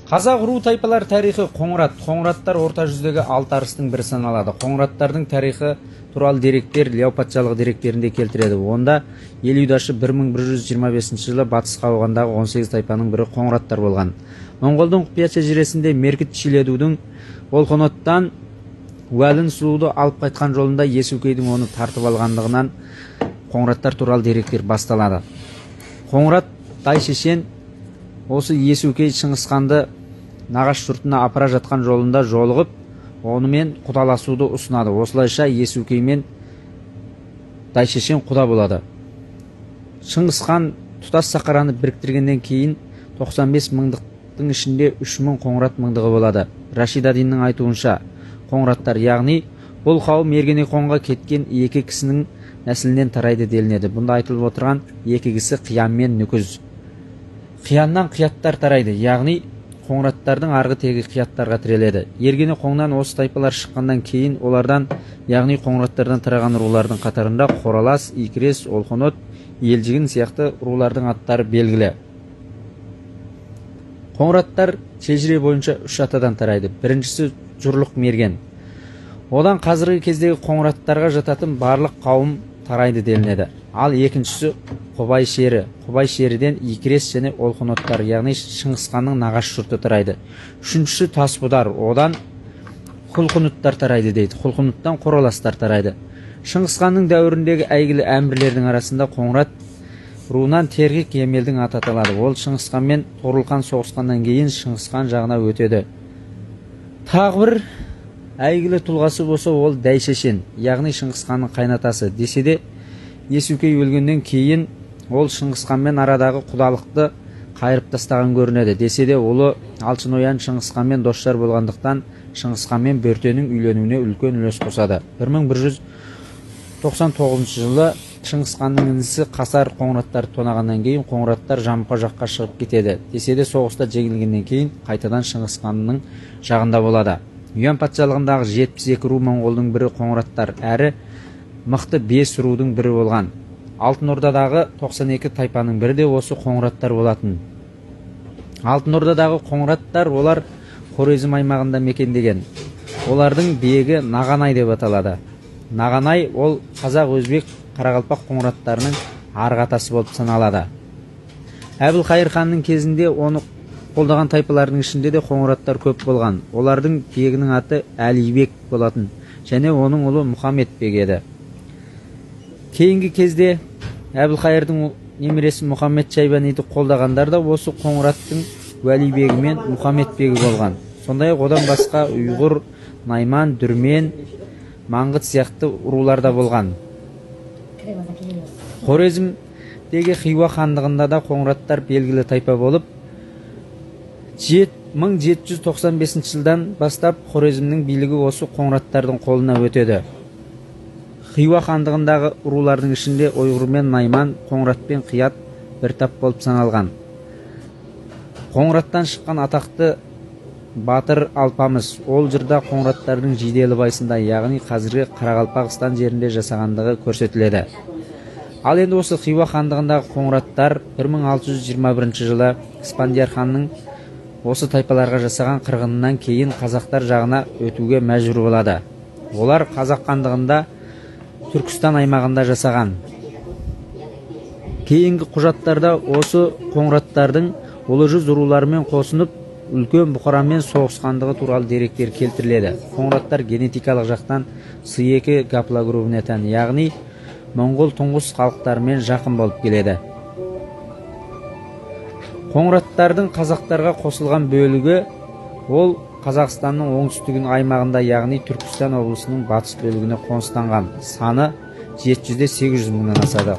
Қазақ ру тайпалар тарихы Қоңырат. Қоңыраттар орта жүздегі алты арыстың бірі саналады. Қоңыраттардың тарихы туралы деректер Ляо патшалығы деректерінде келтіреді. Онда Елудашы 1125 жылы батыс Қауғандағы 18 тайпаның бірі Қоңыраттар болған. Моңғолдың құпия шежіресінде Меркіт Шиледудің Олқоноттан Уәлін сұлуды алып қайтқан жолында Есукейдің оны тартып алғандығынан Қоңыраттар туралы деректер басталады. Қоңырат Тайшешен осы Есукей Шыңғысханды нағаш жұртына апара жатқан жолында жолығып, онымен құдаласуды ұсынады. Осылайша Есукей мен Тайшешен құда болады. Шыңғысхан тұтас сақараны біріктіргеннен кейін 95 мыңдықтың ішінде 3000 қоңырат мыңдығы болады. Рашид-ад-Диннің айтуынша, қоңыраттар, яғни бұл қауым Ергенеконға кеткен екі кісінің нәсілінен тарайды делінеді. Бұнда айтылып отырған екі кісі Қиян мен Нүкіз. Қияннан қияттар тарайды, яғни қоңыраттардың арғы тегі қияттарға тіреледі. Ергенеконнан осы тайпалар шыққаннан кейін олардан, яғни қоңыраттардан тараған рулардың қатарында Қоралас, Икірес, Олқонот, Елжігін сияқты рулардың аттары белгілі. Қоңыраттар шежіре бойынша үш атадан тарайды. Біріншісі Жұрлық Мерген. Одан қазіргі кездегі қоңыраттарға жататын барлық қауым тарайды делінеді. Ал екіншісі Құбай шері. Құбай шеріден Икірес және Олқоноттар, яғни Шыңғысханның нағашы жұрты тарайды. Үшіншісі Тасбұдар, одан Құлқұныттар тарайды дейді. Құлқұныттан Қораластар тарайды. Шыңғысханның дәуіріндегі әйгілі әмірлердің арасында Қоңырат руынан Тергік Емелдің аты аталады. Ол Шыңғысхан мен Тоғорылхан соғысқаннан кейін Шыңғысхан жағына өтеді. Тағы бір әйгілі тұлғасы болса, ол Дәйшешен, яғни Шыңғысханның қайнатасы. Десе де, Есукей өлгеннен кейін ол Шыңғысханмен арадағы құдалықты қайырып тастаған көрінеді. Десе де, ұлы Алшын Шыңғысханмен досжар болғандықтан Шыңғысхан мен Бөртенің үйленуіне үлкен үлес қосады. 1199 жылы Шыңғысханның інісі Қасар қоңыраттарды тонағаннан кейін қоңыраттар Жамұқа жаққа шығып кетеді. Десе де, соғыста жеңілгеннен кейін қайтадан Шыңғысханның жағында болады. Юан патшалығындағы 72 ру моңғолдың бірі қоңыраттар, әрі мықты 5 рудың бірі болған. Алтын Ордадағы 92 тайпаның бірі де осы қоңыраттар болатын. Алтын Ордадағы қоңыраттар олар Хорезм аймағында мекендеген. Олардың бегі Нағанай деп аталады. Нағанай ол қазақ, өзбек, қарақалпақ қоңыраттарының арғы атасы болып саналады. Әбілқайыр ханның кезінде оны қолдаған тайпалардың ішінде де қоңыраттар көп болған. Олардың бегінің аты Әлибек болатын және оның ұлы Мұхаммед бек еді. Кейінгі кезде Әбілқайырдың немересі Мұхаммед Шайбаниді қолдағандар да осы қоңыраттың Уәли бегі мен Мұхаммед бегі болған. Сондай-ақ одан басқа ұйғыр, найман, дүрмен, маңғыт сияқты рулар да болған. Хорезмдегі Хиуа хандығында да қоңыраттар белгілі тайпа болып, 1795 жылдан бастап Хорезмнің билігі осы қоңыраттардың қолына өтеді. Хиуа хандығындағы рулардың ішінде ұйғыр мен найман, қоңырат пен қият бір тап болып саналған. Қоңыраттан шыққан атақты батыр Алпамыс ол жырда қоңыраттардың Жиделі байсында, яғни қазіргі Қарақалпақстан жерінде жасағандығы көрсетіледі. Ал енді осы Хиуа хандығындағы қоңыраттар 1621 жылы Спандияр ханның осы тайпаларға жасаған қырғынынан кейін қазақтар жағына өтуге мәжбүр болады. Олар қазақ хандығында Түркістан аймағында жасаған. Кейінгі құжаттарда осы қоңыраттардың ұлы жүз руларымен қосынып үлкен бұқарамен соғысқандығы туралы деректер келтіріледі. Қоңыраттар генетикалық жақтан С2 гаплогруппына тән, яғни моңғол тұңғыс халықтарымен жақын болып келеді. Қоңыраттардың қазақтарға қосылған бөлігі ол Қазақстанның оңтүстігінің аймағында, яғни Түркістан облысының батыс бөлігіне қоныстанған. Саны 700-800 мыңнан асады.